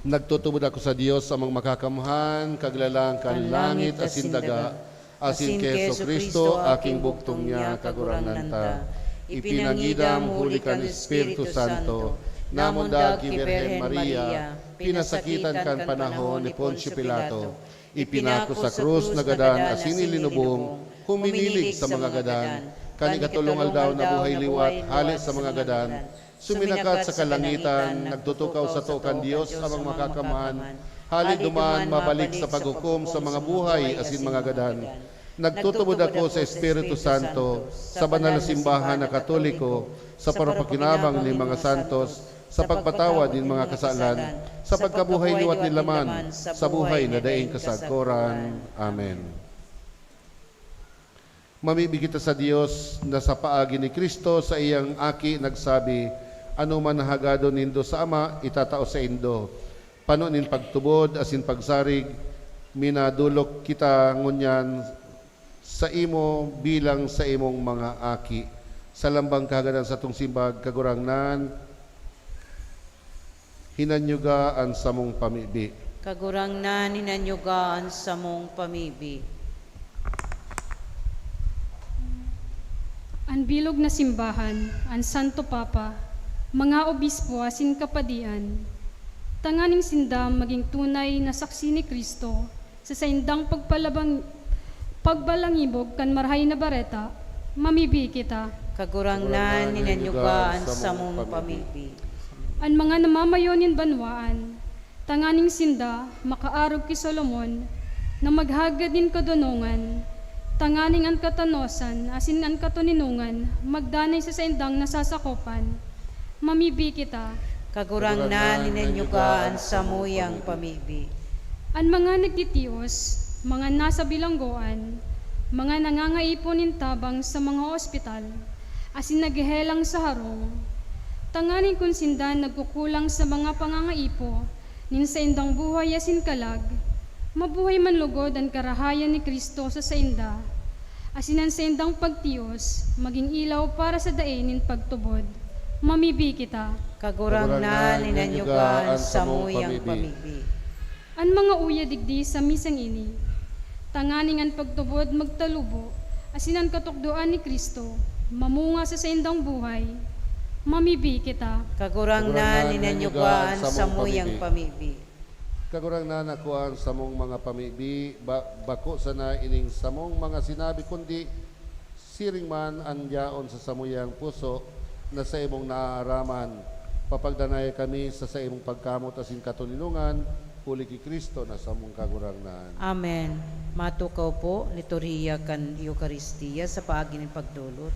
Nagtutubod ako sa Dios, Amang Makakamhan, Kaglalang kan langit asin daga, asin ki Jesu-Cristo, aking bugtong niya, Kagurangnan ta. Ipinangidam huli kan Espiritu Santo, namundag ki Birhen Maria, pinasakitan kan panahon ni Poncio Pilato, ipinako sa krus, nagadan asin ilinubong, huminilig sa mga gadan. Kan ikatolong aldaw nabuhay liwat hale sa mga gadan, suminakat sa kalangitan, nagtutukaw sato kan Dios, Amang Makakamhan. Hale duman, mabalik sa paghukom sa mga buhay asin mga gadan. Nagtutubod ako sa Espiritu Santo, sa banal na simbahan na Katoliko, sa parapakinabang nin mga santos, sa pagpatawad nin mga kasalan, sa pagkabuhay liwat nin laman, sa buhay na daing kasagkoran. Amen. Mamibi kita sa Dios na sa paagi ni Cristo, sa iyang Aki, nagsabi, "Anoman na hagadon nindo sa Ama, itatao saindo." Pano nin pagtubod asin pagsarig, minadolok kita ngunyan saimo bilang saimong mga aki. Sa lambang kahagadan satong simbag, Kagurangnan, hinanyuga an samong pamibi. Kagurangnan, hinanyuga an samong pamibi. An bilog na simbahan, an Santo Papa, mga obispo asin kapadian, tanganing sinda magin tunay na saksi ni Cristo sa saindang pagpalabang-, pagbalangibog kan Marahay na Bareta, mamibi kita. Kagurangnan, hinanyuga an samong pamibi. An mga namamayo nin banwaan, tanganing sinda makaarog ki Solomon na maghagad nin kadonongan, tanganing an katanosan asin an katoninongan magdanay sa saindang nasasakopan. Mamibi kita. Kagurangnan, hinanyuga an samuyang pamibi. An mga nagtitios, mga nasa bilanggoan, mga nangangaipo nin tabang sa mga ospital, asin naghehelang sa harong, tanganing kun sinda nagkukulang sa mga pangangaipo nin saindang buhay asin kalag, mabuhay man logod an karahayan ni Cristo sa sainda, asin an saindang pagtios magin ilaw para sa dai nin pagtubod. Mamibi kita. Kagurangnan, hinanyuga an samuyang pamibi. An mga uya digdi sa misang ini, tanganing an pagtubod magtalubo, asin an katukdoan ni Cristo mamunga sa saindang buhay, mamibi kita. Kagurangnan, hinanyuga an samuyang pamibi. Kagurangnan, akoa an samong mga pamibi, ba-, bako sana ining samong mga sinabi, kundi siring man an yaon sa samuyang puso na saimong naaaraman. Papagdanay kami sa saimong pagkamot asin katoninongan, huli ki Cristo na samong Kagurangnan. Amen. Matukaw po, liturhiya kan Eukaristia sa paagi nin pagdolot.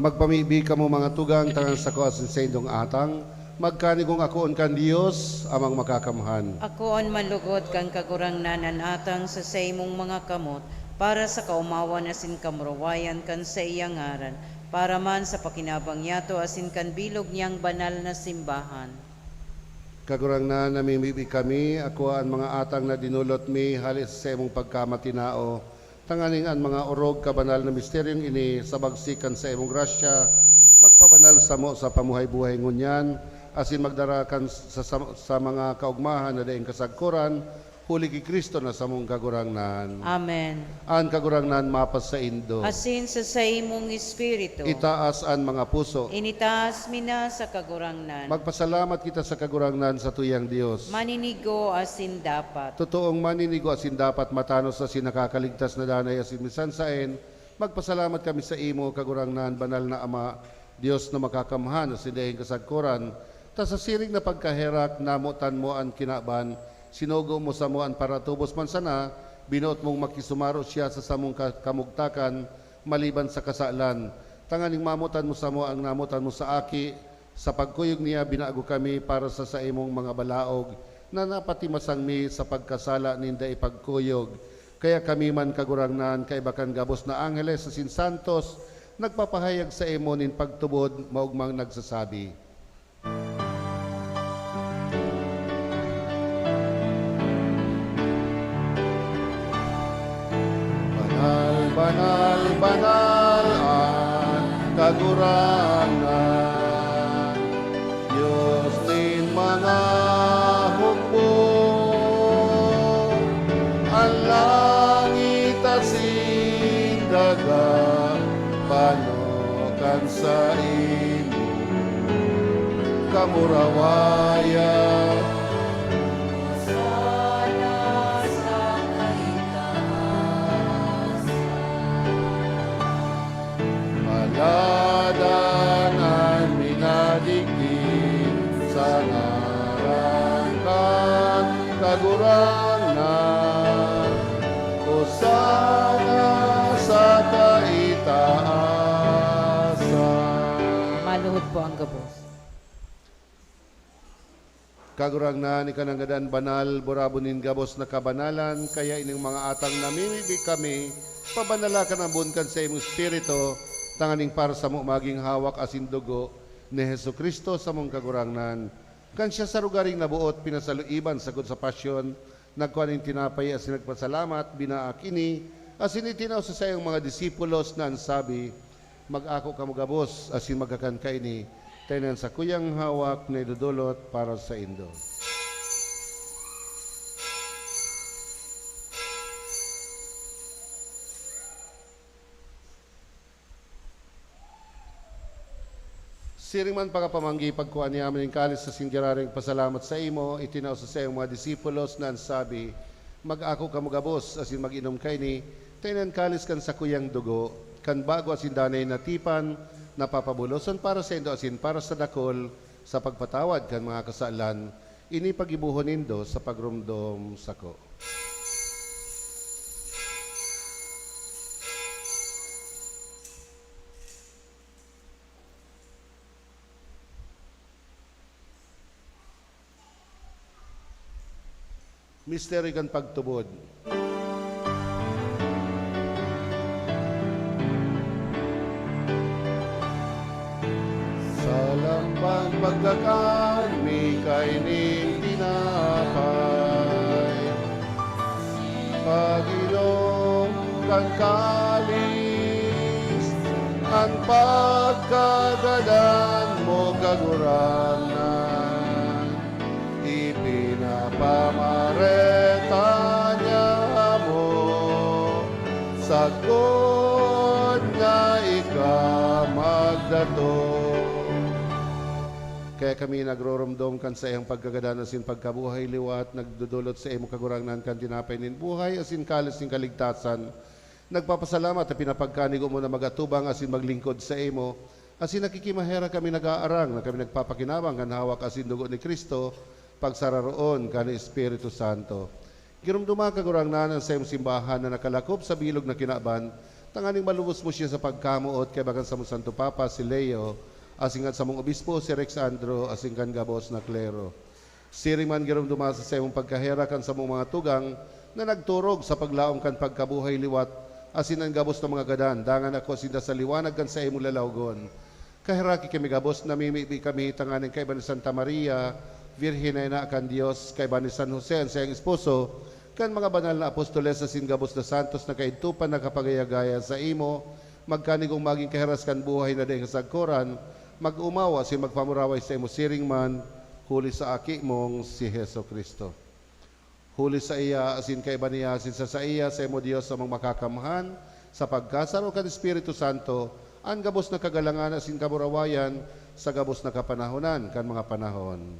Magpamibi kamo, mga tugang, tangan sako asin saindong atang, magkanigong akoon kan Dios, Amang Makakamhan. Akoon man lugod kan Kagurangnan an atang sa saimong mga kamot, para sa kaomawan asin kamurawayan kan saiyang ngaran, para man sa pakinabang niyato asin kan bilog niyang banal na simbahan. Kagurangnan, namimibi kami, akoa an mga atang na dinolot mi hale sa saimong pagkamatinao, tanganing an mga orog kabanal na misteryong ini, sa bagsik kan saimong grasya, magpabanal samo sa pamuhay-buhay ngunyan, asin magdara kan sa, sa, sa mga kaogmahan na daing kasagkoran, huli ki Cristo na samong Kagurangnan. Amen. An Kagurangnan mapasaindo. Asin sa saimong espiritu. Itaas an mga puso. Initaas mi na sa Kagurangnan. Magpasalamat kita sa Kagurangnan, satuyang Dios. Maninigo asin dapat. Totoong maninigo asin dapat, matanos asin nakakaligtas na danay asin misansaen, magpasalamat kami saimo, Kagurangnan, banal na Ama, Dios na makakamhan asin daing kasagkoran, ta sa siring na pagkaherak, namotan mo an kinaban, sinugo mo samo an paratubos man sana, binoot mong makisumaro siya sa samong ka-, kamugtakan, maliban sa kasalan, tanganing mamotan mo samo an namotan mo sa Aki. Sa pagkuyog niya, binago kami para sa saimong mga balaog, na napatimasang mi sa pagkasala ninda ipagkuyog. Kaya kami man, Kagurangnan, kaiba kan gabos na angheles asin santos, nagpapahayag saimo nin pagtubod, maogmang nagsasabi, "Banal, banal, banal an Kagurangnan, Dios nin mga hukbo. An langit asin daga pano kan saimong kamurawayan." Paladan an minadigdi sa ngaran kan Kagurangnan. Hosana sa kaitaasan. Maluhod po ang gabos. Kagurangnan, ika nangadan banal, burabon nin gabos na kabanalan, kaya ining mga atang namimibi kami, pabanala kan ambon kan saimong Espiritu, tanganing para samo magin hawak asin dugo ni Jesu-Cristo, samong Kagurangnan. Kan siya sa rogaring naboot, pinasaluiban sagkod sa pasyon, nagkua nin tinapay asin nagpasalamat, binaak ini, asin itinao sa saiyang mga disipulos na an sabi, "Mag-ako kamo gabos asin magkakan kaini, ta ini an sakuyang hawak na idodolot para saindo." Siring man pakapamanggi, pagkua niya man nin kalis asin giraray nagpasalamat saimo, itinao sa saiyang mga disipulos na an sabi, "Mag-ako kamo gabos asin mag-inom kaini, ta ini an kalis kan sakuyang dugo, kan bago asin danay na tipan, na papabuloson para saindo asin para sa dakul, sa pagpatawad kan mga kasalan. Ini paggibohon nindo sa pagromdom sako." Misteryo kan pagtubod. Sa lambang pagkakan mi kaining tinapay, pag-inom kan kalis, an pagkagadan mo, Kagurangnan, ipinapamareta niamo, sagkod na ika magdatong. Kaya kami nagroromdom kan saiyang pagkagadan asin pagkabuhay liwat, nagdodolot saimo, Kagurangnan, kan tinapay nin buhay asin kalis nin kaligtasan. Nagpapasalamat ta pinapagkanigo mo na mag-atubang asin maglingkod saimo, asin nakikimaherak kami, nag-aarang na kami nagpapakinabang kan hawak asin dugo ni Cristo, pagsararoon kan Espiritu Santo. Giromdoma, Kagurangnan, an saimong simbahan na nakalakop sa bilog na kinaban, tanganing malubos mo siya sa pagkamoot kaiba kan samong Santo Papa, si Leo, asin kan samong obispo, si Rex Andro, asin kan gabos na klero. Siring man giromdoma sa saimong pagkaherak kan samong mga tugang na nagturog sa paglaom kan pagkabuhay liwat asin an gabos na mga gadan, dangan ako sinda sa liwanag kan saimong lalawgon. Kaheraki kami gabos, namimibi kami tanganing kaiba ni Santa Maria, Birhen na ina kan Dios, kaiba ni San Jose, an saiyang esposo, kan mga banal na apostoles asin gabos na santos na kaidto pa nakapagaya-gaya saimo, magkanigong magin kahiras kan buhay na daing kasagkoran, mag-omaw asin magpamuraway saimo siring man, huli sa Aki mong si Jesu-Cristo. Huli saiya asin kaiba niya asin sa saiya, saimo Dios amang makakamhan, sa pagkasaro kan Espiritu Santo, an gabos na kagalangan asin kamurawayan sa gabos na kapanahonan kan mga panahon.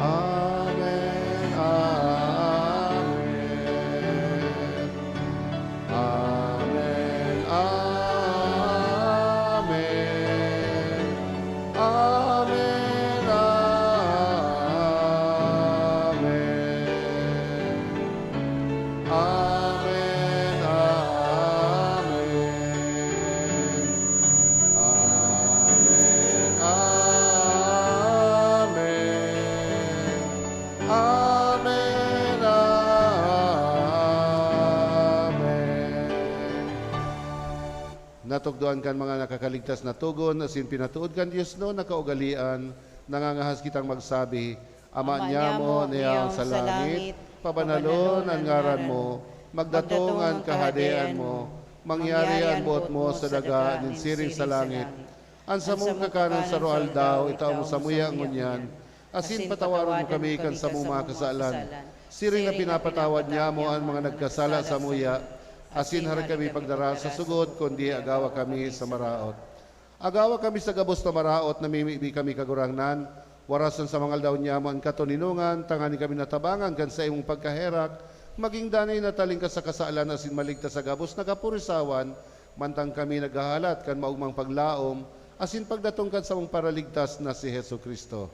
Amen, amen. Amen, amen. Amen, amen. Amen, amen. Amen, amen. Amen, amen. Natukdoan kan mga nakakaligtas na togon asin pinatood kan diosnon na kaugalean, nangangahas kitang magsabi, Ama Ama niamo, niamo, na yaon sa langit, pabanalon an ngaran mo, magdatong an kahadean mo, mangyari an boot mo sa daga nin siring sa langit. An samong kakanon sa aroaldaw, itao mo samuya ngunyan, asin patawaron mo kami kan samong mga kasalan, siring na pinapatawad niamo an mga nagkasala samuya, asin harayo kami pagdara sa sugod, kundi agawa kami sa maraot. Agawa kami sa gabos na maraot, namimibi kami, Kagurangnan, warason sa mga aldaw niamo an katoninongan, tanganing kami natabangan kan saimong pagkaherak, magin danay na talingkas sa kasalan asin maligtas sa gabos na kapurisawan, mantang kami naghahalat kan maogmang paglaom asin pagdatong kan samong Paraligtas na si Jesu-Cristo.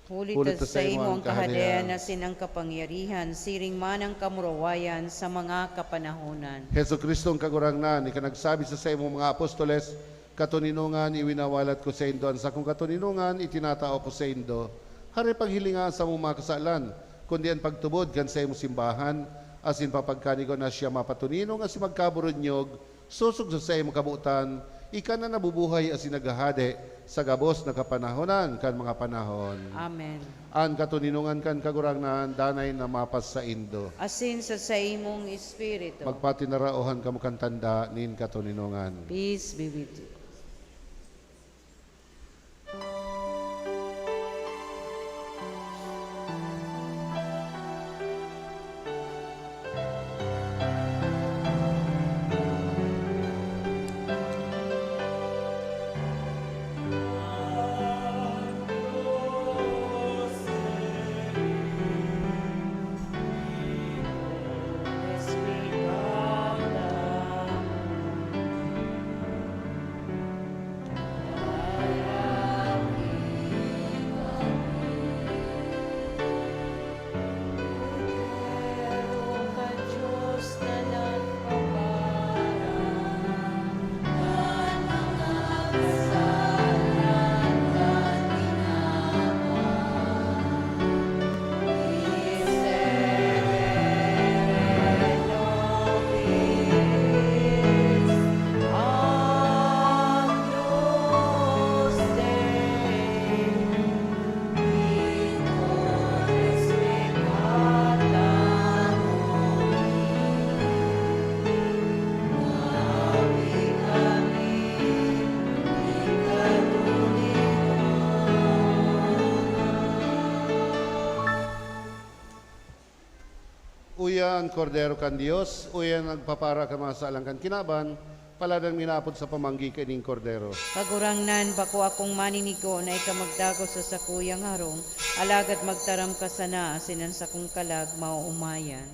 Huli ta saimo an kahadean asin an kapangyarihan, siring man an kamurawayan sa mga kapanahonan. Jesu-Cristo an Kagurangnan, ika nagsabi sa saimong mga apostoles, "Katoninongan, iwinawalat ko saindo an sakong katoninongan, itinatao ko saindo." Hare paghilinga an samong mga kasalan, kundi an pagtubod kan saimong simbahan, asin papagkanigon na siya mapatoninong asin magkaburunyog, sosog sa saimong kabotan, ika na nabubuhay asin naghahade sa gabos na kapanahonan kan mga panahon. Amen. An katoninongan kan Kagurangnan danay na mapasaindo. Asin sa saimong espiritu. Magpatinaraohan kamo kan tanda nin katoninongan. Peace be with you. Uya an Kordero kan Dios, uya an nagpapara kan mga salang kan kinaban, paladan minapod sa pamanggi kaining Kordero. Kagurangnan, bako akong maninigo na ika magdagos sa sakuyang harong, alagad magtaram ka sana asin an sakong kalag maoomayan.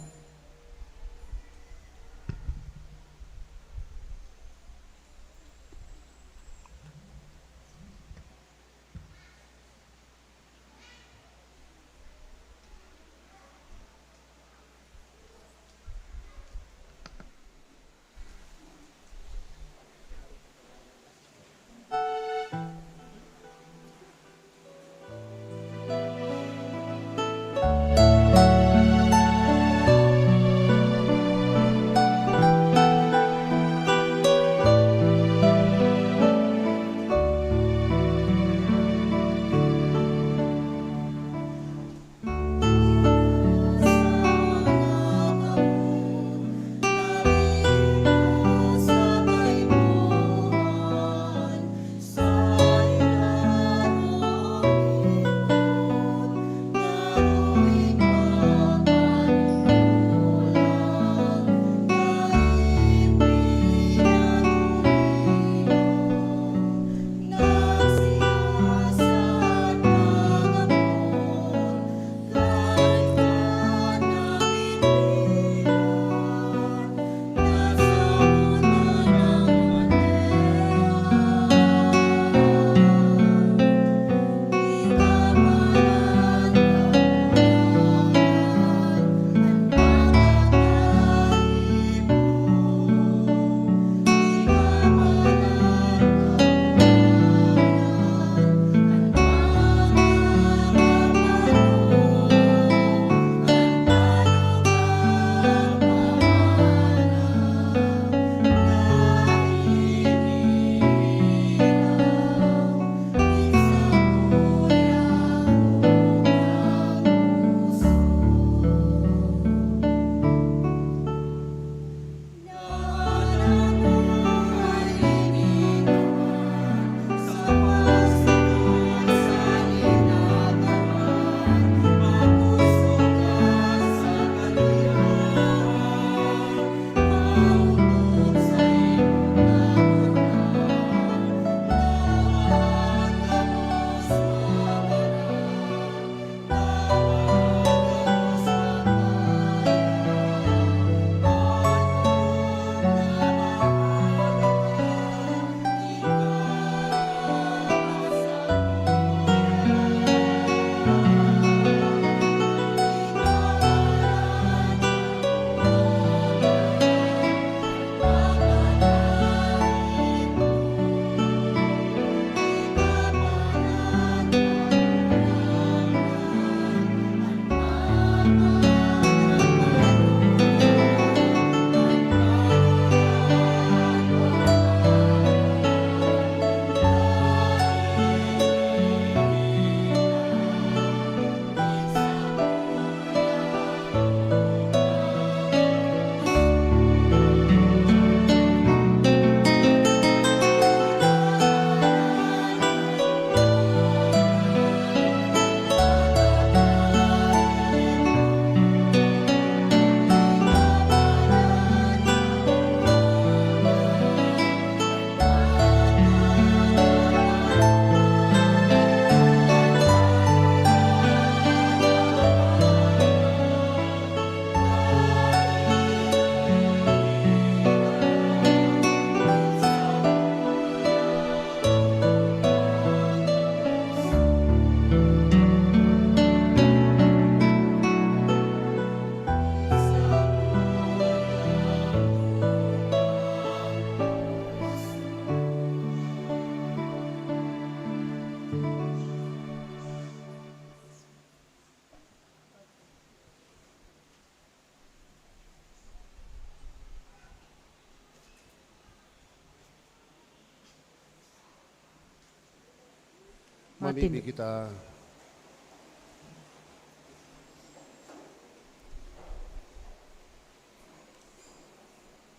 Mamibi kita.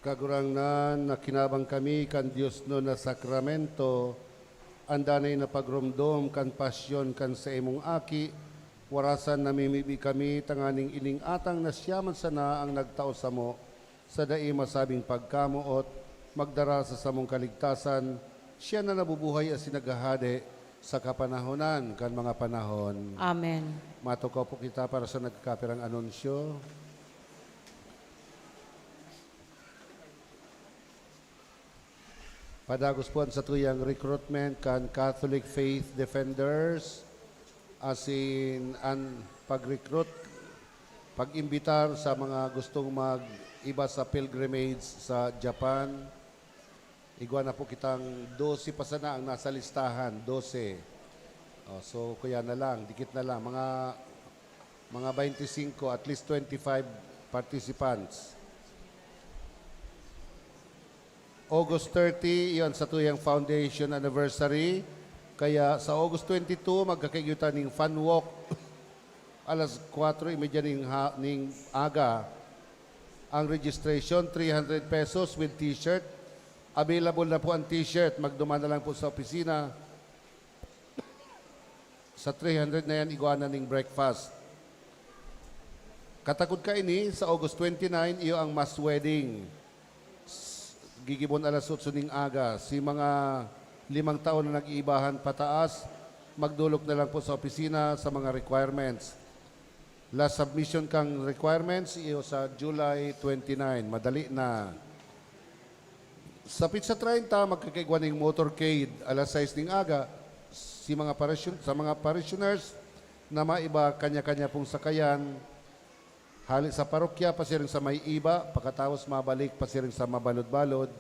Kagurangnan, nakinabang kami kan diosnon na sakramento, an danay na pagromdom kan pasyon kan saimong Aki, warasan namimibi kami tanganing ining atang na siya man sana ang nagtao samo, sa dai masabing pagkamoot, magdara sa samong kaligtasan, siya na nabubuhay asin naghahade sa kapanahonan kan mga panahon. Amen. Matukaw po kita para sa nagkakapirang anunsyo. Padagos po an satuyang recruitment kan Catholic Faith Defenders, asin an pag-recruit, pag-imbitar sa mga gustong mag-iba sa pilgrimage sa Japan. Igwa na po kitang dose pa sana ang nasa listahan, dose. Oh, so, kaya na lang, dikit na lang, mga, mga twenty-five, at least twenty-five participants. August thirty, iyon satuyang foundation anniversary. Kaya sa August twenty-two, magkakaigwa ta ning fun walk. Alas kwatro y medya ning ha-, ning aga. Ang registration, three hundred pesos with t-shirt. Available na po ang t-shirt. Magduman na lang po sa opisina. Sa three hundred na yan, igwa na ning breakfast. Katakod kaini, sa August twenty-nine, iyo ang mass wedding. S-, gigibon alas otso ning aga. Si mga limang taon na nag-iibahan pataas, magdolok na lang po sa opisina sa mga requirements. Last submission kang requirements, iyo sa July twenty-nine. Madali na. Sa petsa treinta, magkakaigwa ning motorcade, alas sais ning aga. Si mga parishon-, sa mga parishioners na maiba kanya-kanya pong sakayan, hali sa parokya, pasiring sa may iba, pakatapos mabalik, pasiring sa mabalod-balod,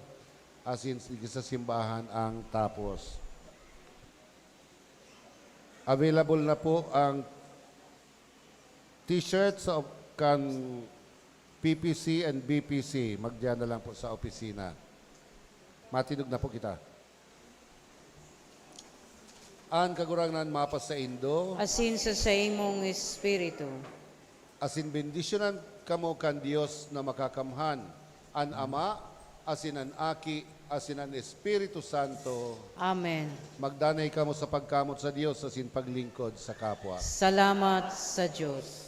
asin sige sa simbahan ang tapos. Available na po ang t-shirt sa op-, kan P P C and B P C. Magdiyan na lang po sa opisina. Matinog na po kita. An Kagurangnan mapasaindo. Asin sa saimong espiritu. Asin bendisyonan kamo kan Dios na Makakamhan, an Ama, asin an Aki, asin an Espiritu Santo. Amen. Magdanay kamo sa pagkamot sa Dios asin paglingkod sa kapwa. Salamat sa Dios.